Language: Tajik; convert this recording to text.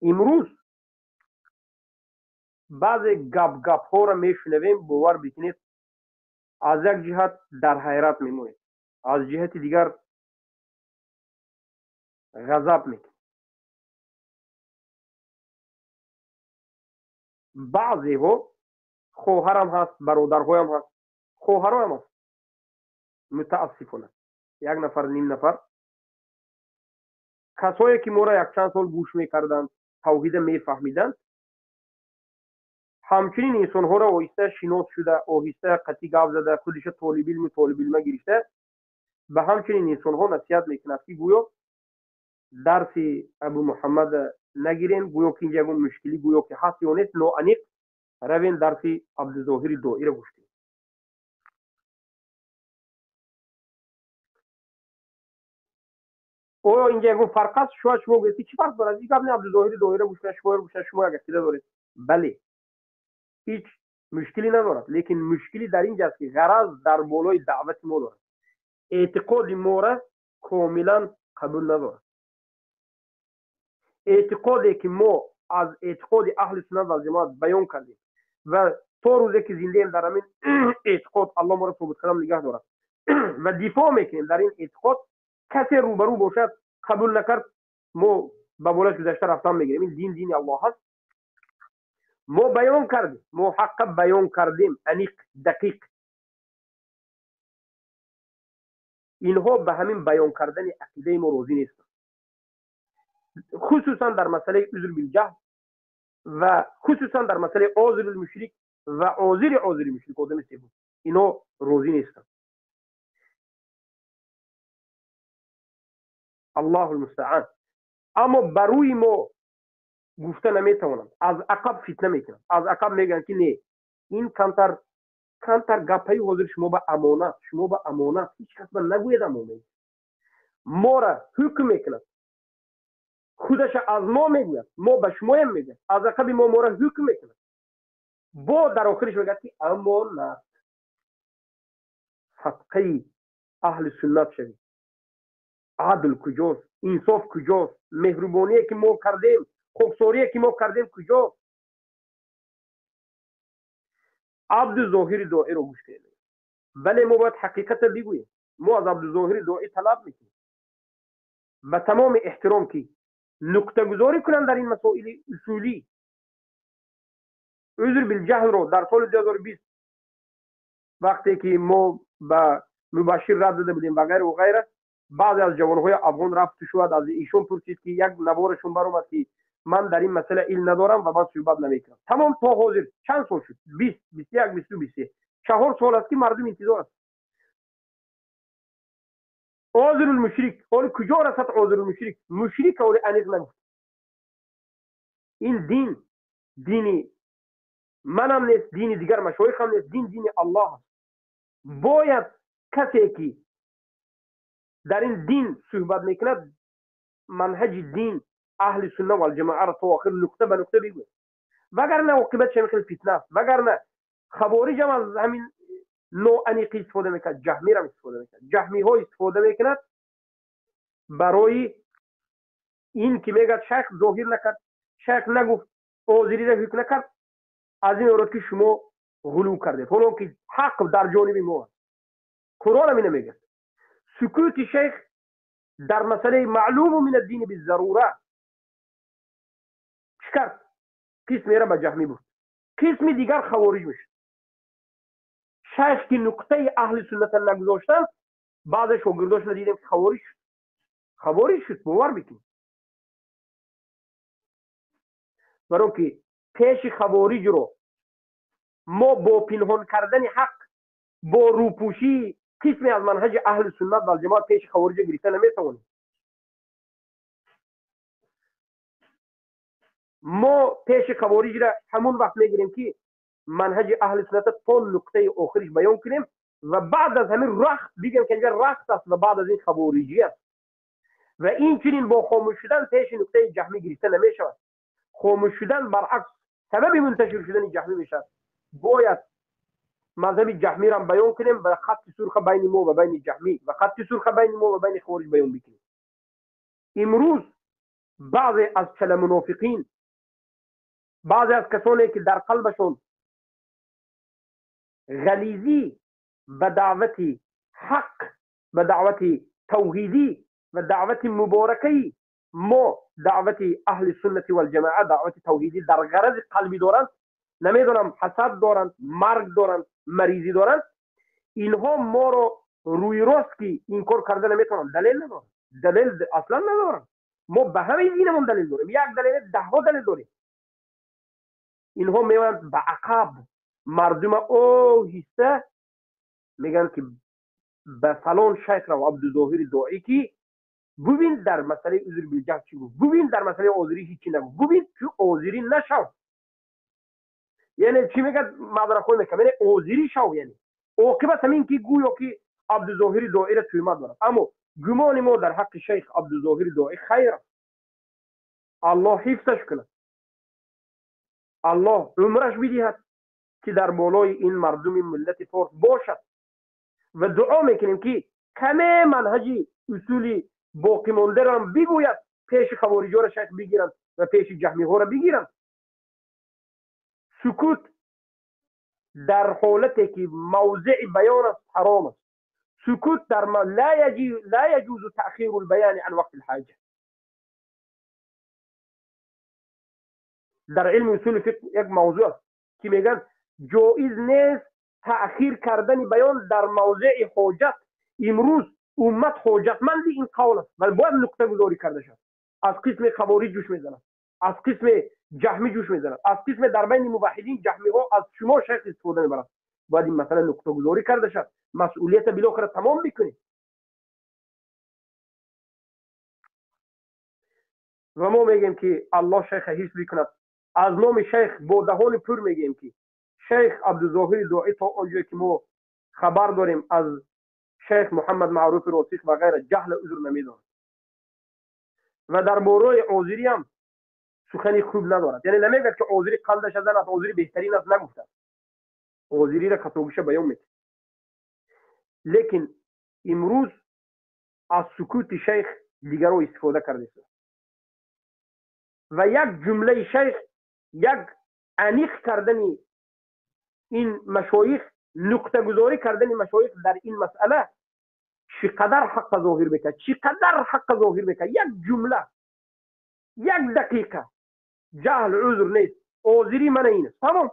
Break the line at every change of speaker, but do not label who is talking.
Имрӯз баъзе гап-гапҳоро мешунавем, бовар бикунед, аз як ҷиҳат дар ҳайрат мемонед, аз ҷиҳати дигар ғазаб мекунед. Баъзеҳо хоҳарам ҳаст, бародарҳоям ҳаст, хоҳароям ҳаст, мутаассифона як нафар, ним нафар, касое ки моро якчанд сол гӯш мекарданд, тавҳида мефаҳмиданд, ҳамчунин инсонҳоро оҳиста шинос шуда, оҳиста қатъӣ гап зада, худиша толибилму толибилма гирифта, ба ҳамчунин инсонҳо насиҳат мекунад, ки гӯё дарси Абу Муҳаммад нагирем, гӯё ки инҷа ягон мушкилӣ гӯё ки ҳаст ё нест, ноаниқ равем дарси Абдузоҳири Доира гӯш кунем. Оё инҷа ягон фарқ аст? Шояд шумо гӯед, ки чӣ фарқ дорад? Ин гап не, Абдузоҳири Доира гӯш кунад, шумо гӯш кунад, шумо як ақида доред. Бале, ҳеҷ мушкилӣ надорад, лекин мушкилӣ дар инҷа аст, ки ғараз дар болои даъвати мо дорад, эътиқоди моро комилан қабул надорад. Эътиқоде ки мо аз эътиқоди аҳли суннат вал ҷамоат баён кардем ва то рӯзе ки зиндаем дар ҳамин эътиқод Аллоҳ моро собитқадам нигаҳ дорад ва дифоъ мекунем дар ин эътиқод, касе рӯбарӯ бошад қабул накард, мо ба болаш гузашта рафтан мегирем. Ин дин дини Аллоҳ аст. Мо баён кардем, мо ҳаққа баён кардем, аниқ, дақиқ. Инҳо ба ҳамин баён кардани ақидаи мо розӣ нестанд, хусусан дар масъалаи узр билҷаҳл ва хусусан дар масъалаи озир мушрик ва озири озири мушрик, одами севум, инҳо розӣ нестанд. Аллоҳу лмустаан. Аммо ба рӯи мо гуфта наметавонанд, аз ақаб фитна мекунанд, аз ақаб мегӯянд, ки не, ин камтар камтар гапҳои ҳозир шумо ба амонат, шумо ба амонат, ҳеҷ кас ба нагӯяд амонат. Мора ҳукм мекунад, худаша аз мо мегӯяд, мо ба шумоям мегӯяд, аз ақаби мо мора ҳукм мекунад, бо дар охириш мегӯяд, ки амонат. Садқаи аҳли суннат шавед. Адл куҷост? Инсоф куҷост? Меҳрубоние ки мо кардем, хоксорие ки мо кардем куҷост? Абдузоҳири Доиро гӯш кунед. Бале, мо бояд ҳақиқата бигӯем. Мо аз Абдузоҳири Доӣ талаб мекунем ба тамоми эҳтиром, ки нуктагузорӣ кунанд дар ин масоили усулӣ. Узр билҷаҳлро дар соли 2020, вақте ки мо ба Мубашшир рад дода будем ва ғайра ва ғайра, баъзе аз ҷавонҳои афғон рафту шуд аз ишон пурсид, ки як наворашон баромад, ки ман дар ин масъала илм надорам ва ман суҳбат намекунам. Тамом, то ҳозир чанд сол шуд? 20, 21, 22, 23, 4 сол аст, ки мардум интизор аст. Озирулмушрик ҳоли куҷо расад? Озирулмушрик, мушрик ҳоли аниқ нагуфт. Ин дин дини манам нест, дини дигар машоихам нест, дин дини Аллоҳ аст. Бояд касе ки дар ин дин суҳбат мекунад, манҳаҷи дин аҳли сунна валҷамоаро то охир нуқта ба нуқта бигӯяд, вагарна оқибат шами хеле фитна аст. Вагарна хавориҷам аз ҳамин ноаниқӣ истифода мекунад, ҷаҳмирам истифода мекунад, ҷаҳмиҳо истифода мекунад барои ин ки мегӯяд, шайх зоҳир накард, шайх нагуфт, озириро ҳукм накард, аз ин орад, ки шумо ғулув кардед, ҳоло ки ҳақ дар ҷониби мо аст. Қуръон ҳам ина мегӯяд. Сукути шайх дар масъалаи маълуму мин аддини бизарура чӣ кард? Қисмеро ба ҷаҳмӣ бурд, қисми дигар хавориҷ мешуд. Шайх ки нуқтаи аҳли сунната нагузоштанд, баъзе шогирдошона дидем, ки хавориҷ шуд, хавориҷ шуд, бовар бикунед. Баро ки пеши хавориҷро мо бо пинҳон кардани ҳақ, бо рӯпӯшии қисме аз манҳаҷи аҳли суннат валҷамоат пеши хавориҷа гирифта наметавонем. Мо пеши хавориҷра ҳамон вақт мегирем, ки манҳаҷи аҳли сунната то нуқтаи охириш баён кунем ва баъд аз ҳамин рахт бигӯем, ки инҷа рахт аст ва баъд аз ин хавориҷӣ аст. Ва инчунин бо хомӯш шудан пеши нуқтаи ҷаҳмӣ гирифта намешавад. Хомӯш шудан баръакс сабаби мунташир шудани ҷаҳмӣ мешавад. Бояд мазҳаби ҷаҳмиро баён кунем ва хатти сурха байни мо ва байни ҷаҳмӣ ва хатти сурха байни мо ва байни хавориҷ баён бикунем. Имрӯз Баъзе аз чала мунофиқин, баъзе аз касоне ки дар қалбашон ғализӣ ба даъвати ҳақ, ба даъвати тавҳидӣ ва даъвати муборакаи мо, даъвати аҳли суннати валҷамоа, даъвати тавҳидӣ дар ғарази қалбӣ доранд, намедонам, ҳасад доранд, марг доранд, маризӣ доранд, инҳо моро рӯи рост ки инкор карда наметавонанд. Далел надоранд, далел аслан надоранд. Мо ба ҳамаи динамон далел дорем, як далел, даҳҳо далел дорем. Инҳо меоянд ба ақаб, мардума оҳиста мегӯянд ки ба фалон шайх рав, Абдузоҳири Доӣ, ки бубин дар масъалаи узр билҷаҳл чӣ гуфт, бубин дар масъалаи озирӣ ҳеҷ чӣ нагуфт, бубин ту озирӣ нашав. Яъне чӣ мегӯяд? Маъзаратхоҳӣ мекунад, яъне озирӣ шав. Яъне оқибат ҳамин ки гӯё ки Абдузоҳири Доиро туҳмат дорад. Аммо гумони мо дар ҳаққи шайх Абдузоҳири Доӣ хайр аст. Аллоҳ ҳифзаш кунад, Аллоҳ умраш бидиҳад ки дар болои ин мардуми миллати форс бошад ва дуо мекунем ки каме манҳаҷи усули боқимондаро бигӯяд, пеши хавориҷоро шайх бигиранд ва пеши ҷаҳмиҳоро бигиранд. Сукут дар ҳолате ки мавзеи баён аст ҳаром аст. Сукут дар لا يجوز تأخير البيان عن وقت الحاجة. در علم اصول فقه یک موضوع است که میگن جایز نیست تأخیر کردن بیان در موضع حاجت. امروز امت حاجتمند این قول است، ولی باید نقطه گذاری کرده شد. از قسم خوارج جوش میزنند، از قسم جهمی جوش میزنند، از قسم در بین موحدین جهمی ها از شما شیخ استفاده میبرند. باید این مسئله نقطه گذاری کرده شد، مسئولیت بالاخره تمام بکنید. و ما میگیم که الله شیخ حفظ بکند. از نام شیخ با دهان پر میگیم که شیخ عبدالظاهر داعی تا آنجایی که ما خبر داریم از شیخ محمد معروف راسخ و غیره جهل عذر نمیدارد و در باره عذری هم سخنی خوب ندارد. یعنی نمیگه که عذری قندش زن است، عذری بهترین است، نگفته. عذری را خطاگوشه بیان میکنه. لیکن امروز از سکوت شیخ دیگران استفاده کرده است و یک جمله شیخ، یک انیق کردن این مشایخ، نقطه گذاری کردن مشایخ در این مسئله چقدر حق ظاهر میکنه، چقدر حق ظاهر میکنه. یک جمله، یک دقیقه، جهل عذر نیست، عذری من این است، تمام.